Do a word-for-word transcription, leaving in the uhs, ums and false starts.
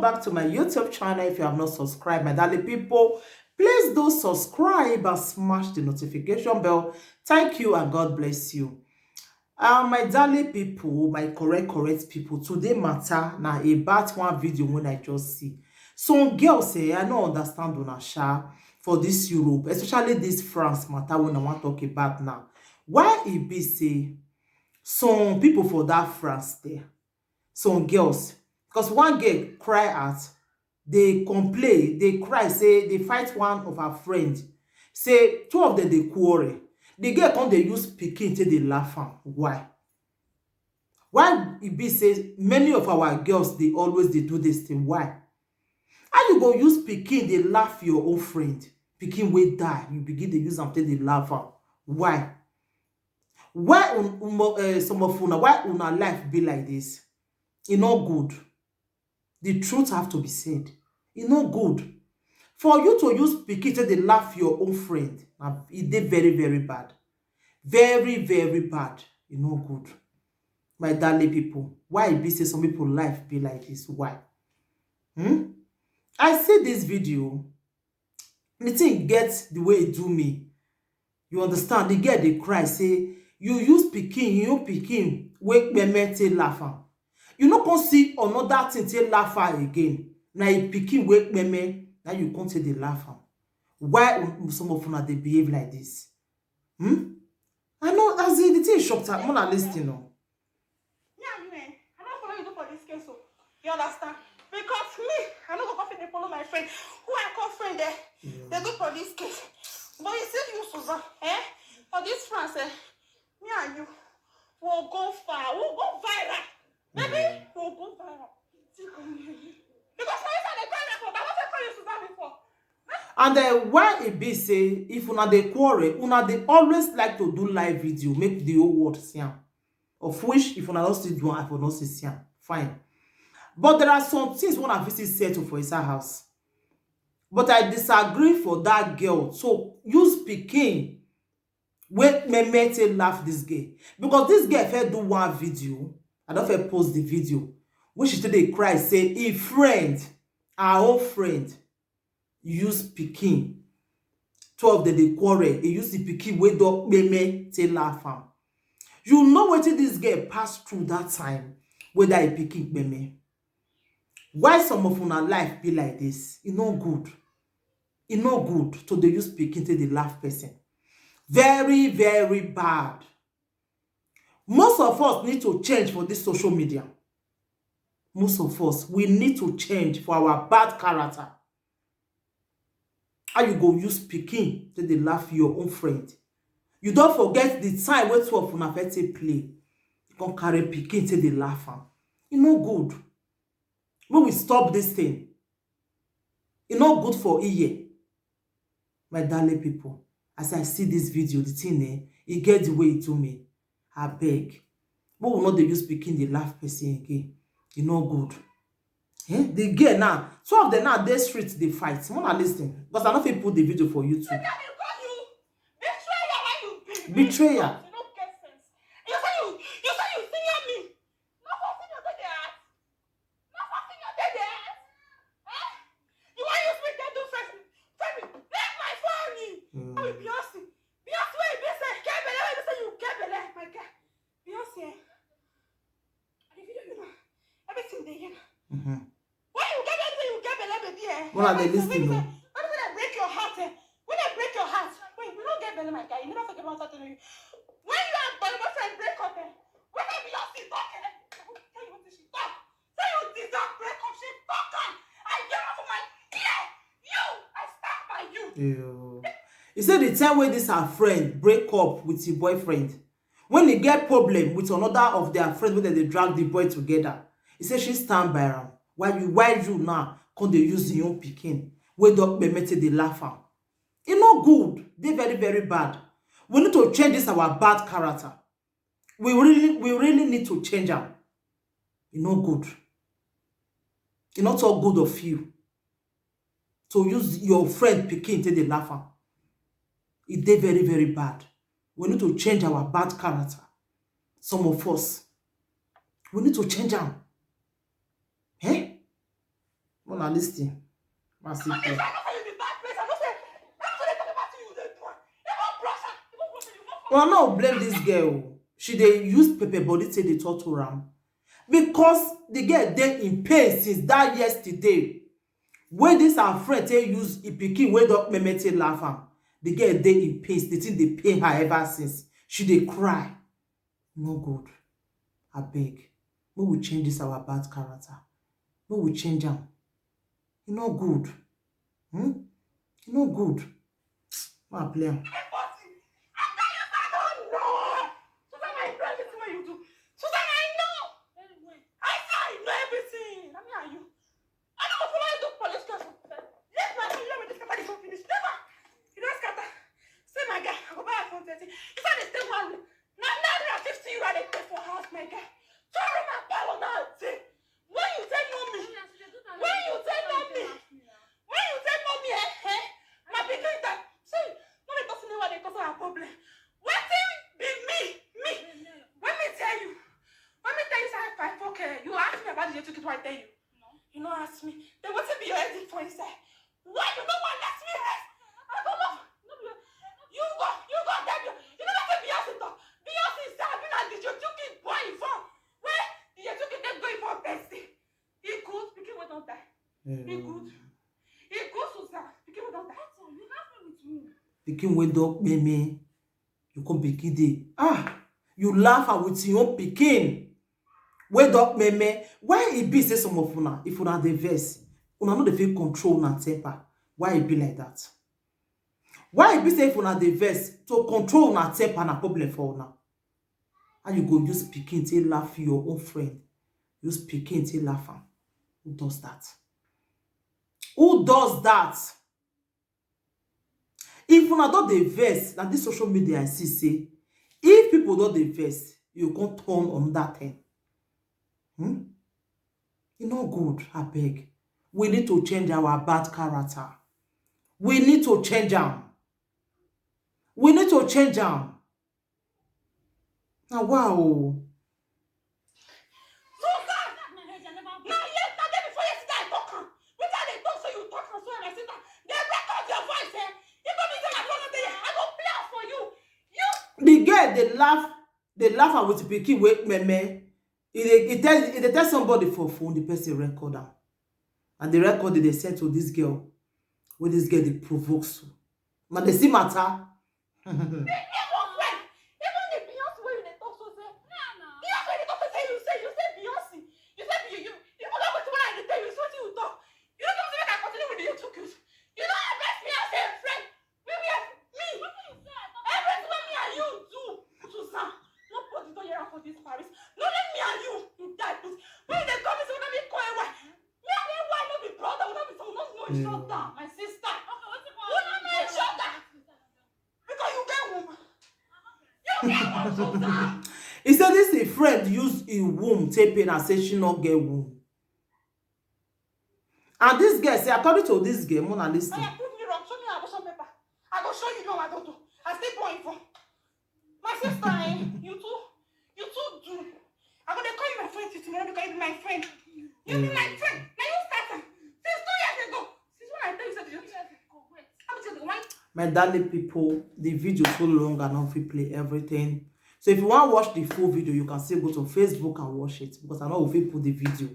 Back to my YouTube channel. If you have not subscribed, my darling people, please do subscribe and smash the notification bell. Thank you and God bless you. Uh, my darling people, my correct, correct people, today matter na about one video when I just see. Some girls say, I don't understand una sha for this Europe, especially this France matter when I want to talk about now. Why e be say some people for that France there, some girls, because one girl cry out, they complain, they cry, say they fight one of her friend, say two of them they quarrel. The girl come they use pikin till they laugh am. Why? Why e be say many of our girls they always they do this thing? Why? How you go use pikin they laugh your own friend? Pikin wey die, you begin dey use am take dey laugh am. Why? Why un, um, uh, some of una, why una life be like this? E no good. The truth have to be said. E no good for you to use pikin take dey laugh your own friend. Na e dey very, very bad. Very, very bad. E no good. My darling people, why e be say some people life be like this? Why? Hmm? I see this video, the thing get the way e do me. You understand? The girl dey cry say you use pikin, you pikin wey kpeme take laugh am. You no come see another thing take laugh her again. Na e pikin wey kpeme, na you come take dey laugh am. Why un- some of una dey behave like this? Hmm? I know as in the thing shocked her. Mona listen o. Me and you, eh, I don't follow you do for this case, so you understand? Because me, I no go come fit dey follow my friend. Who I call friend, eh? They do for this case. But you see you, Susan, eh? For this France, eh? Me and you, we'll go far. We'll go viral. Baby, we'll go viral. Because for inside the viral, I don't call you Susan before. And then why e be say if una dey quarrel, una dey always like to do live video, make the whole world see am. Of which, if una don still do am, I for don still see am. Fine. But there are some things wey una fit still settle for inside house. But I disagree for that girl. So use pikin wey kpeme take laugh this girl. Because this girl fit do one video. I don fit post the video. Wey she take dey cry say e friend, her own friend, use pikin. Two of them dey quarrel. E use the pikin wey don kpeme take laugh am. You know wetin this girl pass through that time wey that e pikin kpeme? Why some of una life be like this? E no good. E no good to dey use pikin take dey laugh person. Very, very bad. Most of us need to change for this social media. Most of us, we need to change for our bad character. How you go use pikin take dey laugh your own friend? You don forget the time wey two of una fit take play. You come carry pikin take dey laugh am. E no good. Make we stop this thing. E no good for ear. My darling people, as I see this video, the thing, eh, e get the way e do me. Abeg, make we no dey use pikin dey laugh person again. E no good. Eh? The girl now, two of them now dey street dey fight. Mona listen, because I no fit put the video for YouTube. Betrayer. You say you, you say you senior me. No for senior dey dey act. No for senior dey dey act. Eh? You wan use me take do friend? Friend, leave my phone. Mm. How you Beyonce? Beyonce wey you be say get belle, wey you be say you get belle, my guy. Beyonce, eh? I dey video you now. Everything dey here now. Mm-hmm. When you get belle, you get belle, baby, eh? When I dey listen, no. When I break your heart, eh? When I break your heart, wait, you don't get belle, my guy. You never forget what I tell you. When you and boy boyfriend break up, eh? When I be your sister, eh? Tell you what she talk. Say you deserve break up. She talk am. I hear am for my ear. You, I stand by you. Ew. You say the time wey this her friend break up with him boyfriend, when he get problem with another of their friends, when they drag the boy together, he say she stand by am. Why you, why you now come dey use your own pikin wey don kpeme take dey laugh am? E no good. Dey very, very bad. We need to change this our bad character. We really, we really need to change am. E no good. E no talk good of you to use your friend pikin take dey laugh am. E dey very, very bad. We need to change our bad character. Some of us, we need to change am. Eh? Una listen. Una see clear. Una no blame this girl. She dey use pepper body take dey torture am because the girl dey in pain since that yesterday. Wey this her friend take use e pikin wey don meme take laugh am. The girl dey in pain. The thing dey pain her ever since. She dey cry. No good. Abeg, make we change this our bad character. Make we change am. E no good. Hmm? E no good. Ma play am. Susan, I know. I say I know everything. I mean, are you? I no go follow you go police case. Let my money, let me scatter this one finish. Never. You don scatter. See my guy, I go buy a phone thirty. If I dey stay one room, na nine hundred and fifty euro I dey pay for house, my guy. Two room and parlour now, see. When you take mommy, when you take mommy, when you take mommy, eh, eh, my pikin that. See, no dey talk to me what dey cause our problem. Wetin be me, me? Let me tell you. Let me tell you something. Fine, okay. You ask me about the little kid, what I tell you. You no ask me. Then wetin be your ending for inside? Why you no wan let me rest? I don't know. You go, you go, tell you. You know what Beyonce talk? Beyonce is having a D J Tuki boy for. Where D J Tuki dey go for person? He good, pikin wey don die. He good. He good, Susan. Pikin wey don die. You laugh me with me. Pikin wey don pay me. You come begin dey ah, you laugh am with your own pikin wey don meme. Why e be say some of una, if una dey vex, una no dey fit control una temper? Why e be like that? Why e be say if una dey vex, to control una temper na problem for una? How you go use pikin take laugh your own friend? Use pikin take laugh am? Who does that? Who does that? If una don dey vex, na this social media I see say if people don dey vex, you come turn another thing. Hmm? E no good, abeg. We need to change our bad character. We need to change am. We need to change am. Na wa o. Susan! Na yesterday before yesterday I talk am. Wetin I dey talk so you talk am so my sister. Dey record your voice, eh? If no be say my phone no dey here, I go play am for you. You The girl dey laugh, dey laugh am with pikin wey meme. E dey e tell e dey tell somebody for phone, the person record am. And the record dey send to this girl, wey this girl dey provoke so. Na dey see matter. Even the Beyonce wey you dey talk so say, Beyonce wey you dey talk so say you say you say Beyonce, you say you you you forget wetin wey I dey tell you, say wetin you talk. You no talk say make I continue with the YouTube. You no embrace me as a friend. We were me. Everything wey me and you do, Susan, nobody don hear am for this Paris. No let me and you, you die put. When you dey call me say we no be call A Y. Me and A Y no be brother, we no be son, we no know each other, my sister. We no know each other. Because you get womb. You get womb, Susan. He say this his friend use his womb take pain and say she no get womb. And this girl say, according to this girl, Mona, listen. Oya, prove me wrong. Show me your abortion paper. I go show you no, I don't do. I still born for. My sister, eh? You too, you too do. I'm gonna call you my friend till tomorrow because you be my friend. You be my friend. Now you start am. Since two years ago. Since when I tell you something, you don't. I'm just the one. My darling people, the video too long and I no fit play everything. So if you want to watch the full video, you can still go to Facebook and watch it because I no go fit put the video.